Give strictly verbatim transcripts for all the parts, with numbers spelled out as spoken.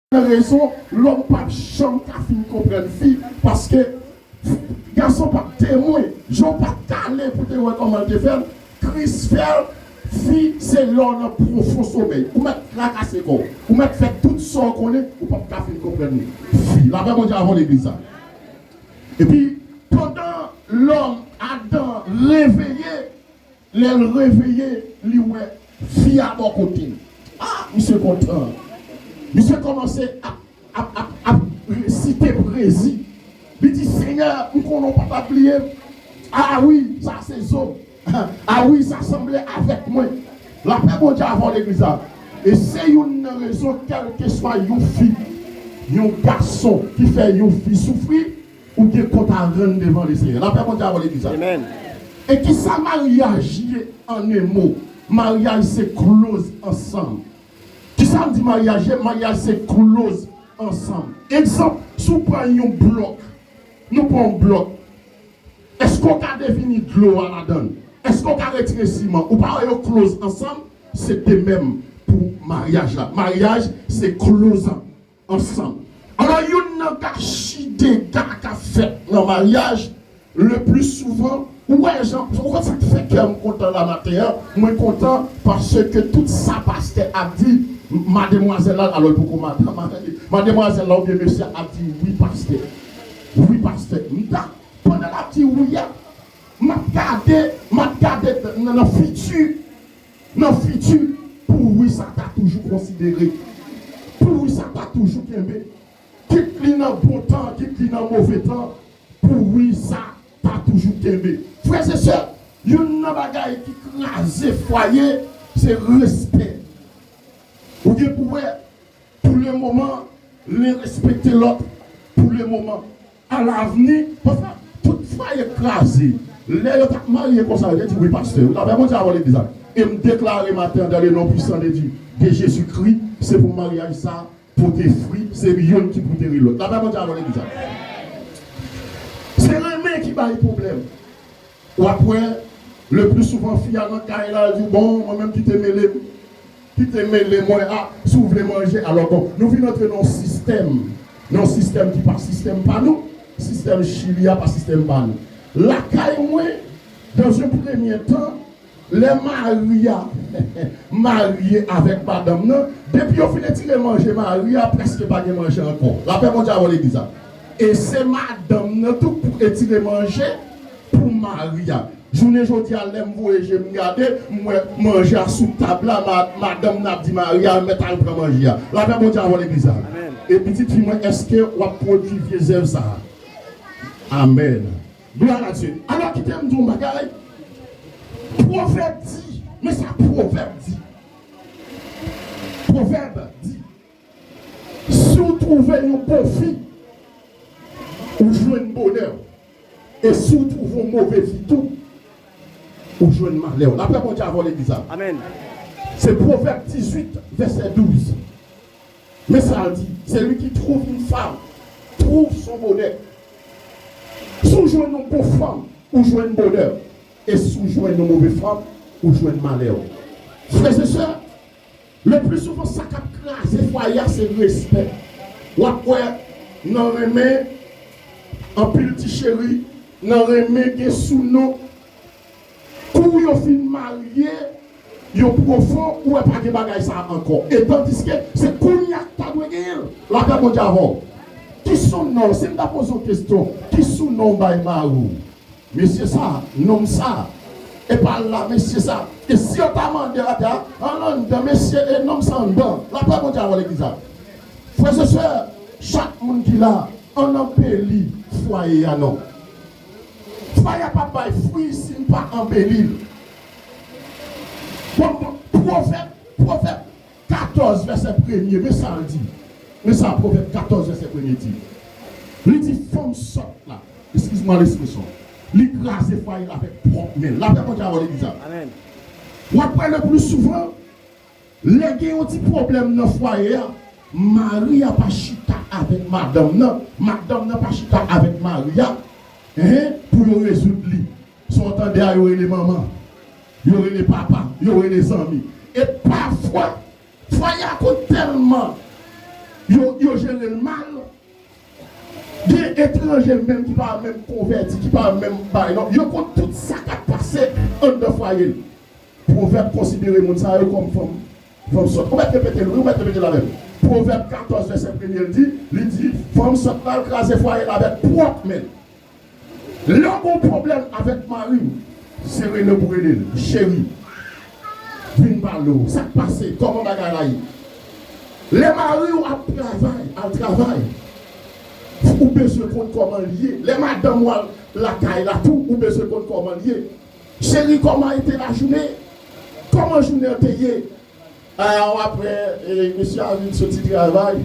nan rezon, lòm p ap janm ka fin konprann fi, paske gason p ap temwen, jan w p ap kale pou te wè kòman l te fè l, Kris fè l, fi se lè w nan pwofon somèy. Ou mèt trakase kò w, ou mèt fè tout sa w konnen, ou p ap ka fin konprann fi. Lapè Bondye avè w legliz la. Epi, pandan lòm, Adan, reveye, lè l reveye, li wè fi a bò kote l. Ah, misye kontan. Misye kòmanse ap, ap, ap, ap resite prezi. Li di, Senyè, m konnen w pa t ap bliye m. Ah wi, sa se zo m. Ah wi, sa sanble avèk mwen. Lapè Bondye avè w legliz la. E se youn nan rezon, kèlkeswa yon fi, yon gason ki fè yon fi soufri, ou gen kont a rann devan Lesenyè. Lapè Bondye avè w legliz la. Amen. E kisa maryaj ye an en mo? Maryaj se kloz ansanm. Kisa m di maryaj ye? Maryaj se kloz ansanm. Egzanp, si w pran yon blòk, nou pran yon blòk. Èske w ka devini dlo a ladan l? Èske w ka retire siman? Ou pa wè yo kloz ansanm? Se de menm pou maryaj la. Maryaj se kloz ansanm. Alò, youn nan gachi dega k ap fèt nan maryaj, le pli souvan, ou wè jan, ou konn sa k fè kè m kontan la maten an? Mwen kontan paske tout sa pastè ap di, m- mademwazèl la, alò l poko madanm, mademwazèl la oubyen mesye a ap di, wi pastè, wi pastè. M ta, pandan l ap di wi a, m ap gade, m ap gade nan, nan fiti, nan fiti, pou wi sa ta toujou konsidere, pou wi sa ta toujou kenbe, kit li nan bon tan, kit li nan move tan, pou wi sa ta toujou kenbe. Frè e sè, youn nan bagay ki kraze fwaye, se respè. Ou gen pou wè, pou le moman, len respekte lòt, pou le moman. Alavni, pafwa, tout fwaye kraze. Lè yo t ap marye konsa, yo te di, wi, pastè, lapè Bondye avè w legliz la. E m deklare maten an, dans le nom puissant de Dieu, de Jezikri, se pou maryaj sa pote fwi, se youn ki pou teri lòt. Lapè Bondye avè w legliz la. Se renmen ki bay pwoblèm. W ap wè, le pli souvan, fi a nan kay la, l di, bon, mwen menm ki te mele m, ki te mele mwen, a, si w vle manje, alò, bon, nou vin antre nan yon sistèm, nan yon sistèm ki pa sistèm pa nou, sistèm Chili a pa sistèm pa nou. Lakay mwen, dans un premier temps, lè mari a marye avèk madanm nan, depi yo fin etire manje mari a, prèske pa gen manje ankò. Lapè Bondye avè w legliz la. E se madanm nan tou pou etire manje pou mari a. Jounen jodi a, lè m voye je m gade, m wè manje a sou tab la, ma- madanm nan ap di mari a, mèt al pran manje a. Lapè Bondye avè w legliz la. Amen. E pitit fi mwen, èske w ap pwodui vye zèv sa a? Amen. Glwa a Dye. Alò, kite m di w yon bagay. Pwovèb di, men sa pwovèb di. Pwovèb di, si w twouve yon bon fi, ou jwenn bonè. E si w twouve yon move fi tou, ou jwenn malè. Lapè Bondye avè w legliz la. Amen. Se Pwovèb dizuit, vèsè douz. Men sa l di, celui qui trouve une femme trouve son bonheur. Si w jwenn yon bon fanm, ou jwenn bonè. E si w jwenn yon move fanm, ou jwenn malè. Frè e sè, le pli souvan sa k ap kraze fwaye a se respè. W ap wè nan renmen anpil ti cheri, nan renmen gen sou non. Kou yo fin marye, yo pwofon, ou wè pa gen bagay sa a ankò. E tandiske se kounye a k ta dwe genyen l. Lapè Bondye avè w. Ki sou non, si m ta poze w kesyon, ki sou non w bay mari w? Mesye sa, nonm sa, e pa l la, mesye sa. E si yo ta mande atè a, al anndan, mesye, e nonm sa anndan. Lapè Bondye avè w legliz la. Frè e sè, chak moun ki la, ann anbeli fwaye a non. Fwaye a p ap bay fwi si n pa anbeli l. Bon, bon, Pwovèb, Pwovèb katòz, vèsè premye, men sa l di. Men sa Pwovèb katòz, vèsè premye di. Li di, fanm sòt la, eskiz mwa lespresyon, li kraze fwaye l avèk pwòp men l. Lapè Bondye avè w legliz la. Amen. W ap wè le pli souvan, lè gen yon ti pwoblèm nan fwaye a, mari a pa chita avèk madanm nan, madanm nan pa chita avèk mari a, hen, pou yo rezoud li. Sa w tande a, yo rele manman, yo rele papa, yo rele zanmi. E pafwa, fwaye a konn tèlman Yo, yo jere l mal. Gen etranje menm ki pa menm konvèti, ki pa menm bay non. Yo konn tout sa k ap pase anndan fwaye l. Pwovèb konsidere moun sa yo kòm fanm, fanm sòt. Ou mèt repete l, wi, ou mèt repete l avè m. Pwovèb katòz, vèsè premye, l di, li di, fanm sòt la, l kraze fwaye l avèk pwòp men l. Lè w gen yon pwoblèm avèk mari w, se rele w pou rele l. Cheri, vin pale w. Sa k pase? Kòman bagay la ye? Lè mari w ap travay, al travay, ou bezwen konn kòman l ye. Lè madanm ou al lakay la tou, ou bezwen konn kòman l ye. Cheri, comment a été la journée? Kòman jounen an te ye? A, apre, e, mesye a vin soti travay.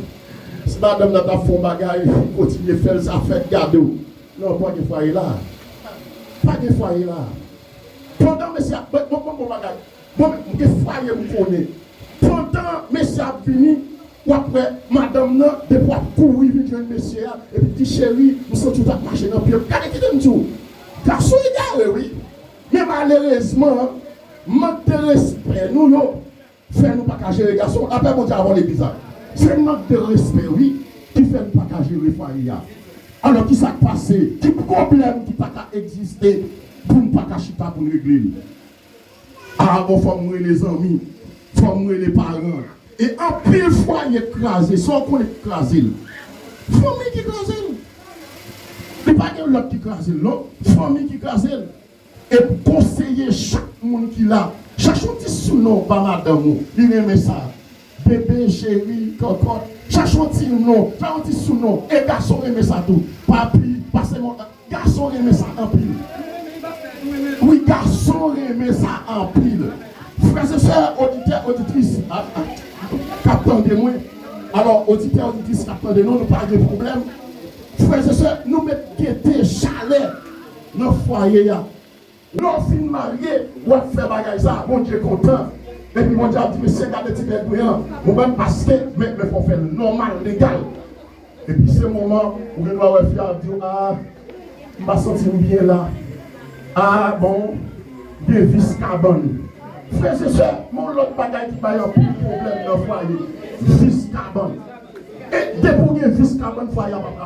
Si madanm nan t ap fè yon bagay, kontinye fè l, sa fèt gade w. Non, pa gen fwaye la. Pa gen fwaye la. Pandan mesye a, bon, bon, bon, bon bagay. Bon, m gen fwaye m konnen. Pandan mesye ap vini, w ap wè madanm nan, depi w ap kouri vin jwenn mesye a, epi di, cheri, m santi w t ap mache nan pye m. Gade, kite m di w, gason egare, wi. Men malerezman, mank de respè nou yo fè nou pa ka jere gason. Lapè Bondye avè w, legliz la. Se mank de respè, wi, ki fè nou pa ka jere fwaye a. Alò, ki sa k pase? Ki pwoblèm ki ta ka egziste pou n pa ka chita pou n regle l? A, bon, fò m rele zanmi, fò m rele paran. E anpil fwaye kraze, sa w konnen ki kraze l? Fanmi ki kraze l. Li pa gen lòt ki kraze l, non. Fanmi ki kraze l. E m konseye chak moun ki la, chache yon ti sounon ba madanm ou, li renmen sa. Bebe, cheri, kòkòt, chache yon ti non, chache yon ti sounon. E gason renmen sa tou. Papi, pase mwen. Gason renmen sa anpil. Wi, gason renmen sa anpil. Frè e sè, oditè, oditris, a, a, k ap tande mwen. Alò, oditè, oditris k ap tande nou, nou pa gen pwoblèm. Frè e sè, nou mèt genyen chalè nan fwaye a. Lè w fin marye, w ap fè bagay sa, Bondye kontan. Epi Bondye ap di, mesye, gade ti nèg mwen an. Ou konprann? Paske, men, men fò w fè l nòmal, legal. Epi se moman, ou gen dwa wè fi a ap di w, a, m pa santi m byen la. A, bon, gen vis kabann. Frè e sè, men yon lòt bagay ki bay anpil pwoblèm nan fwaye. Vis kabann. E depi w gen vis kabann, fwaye a p ap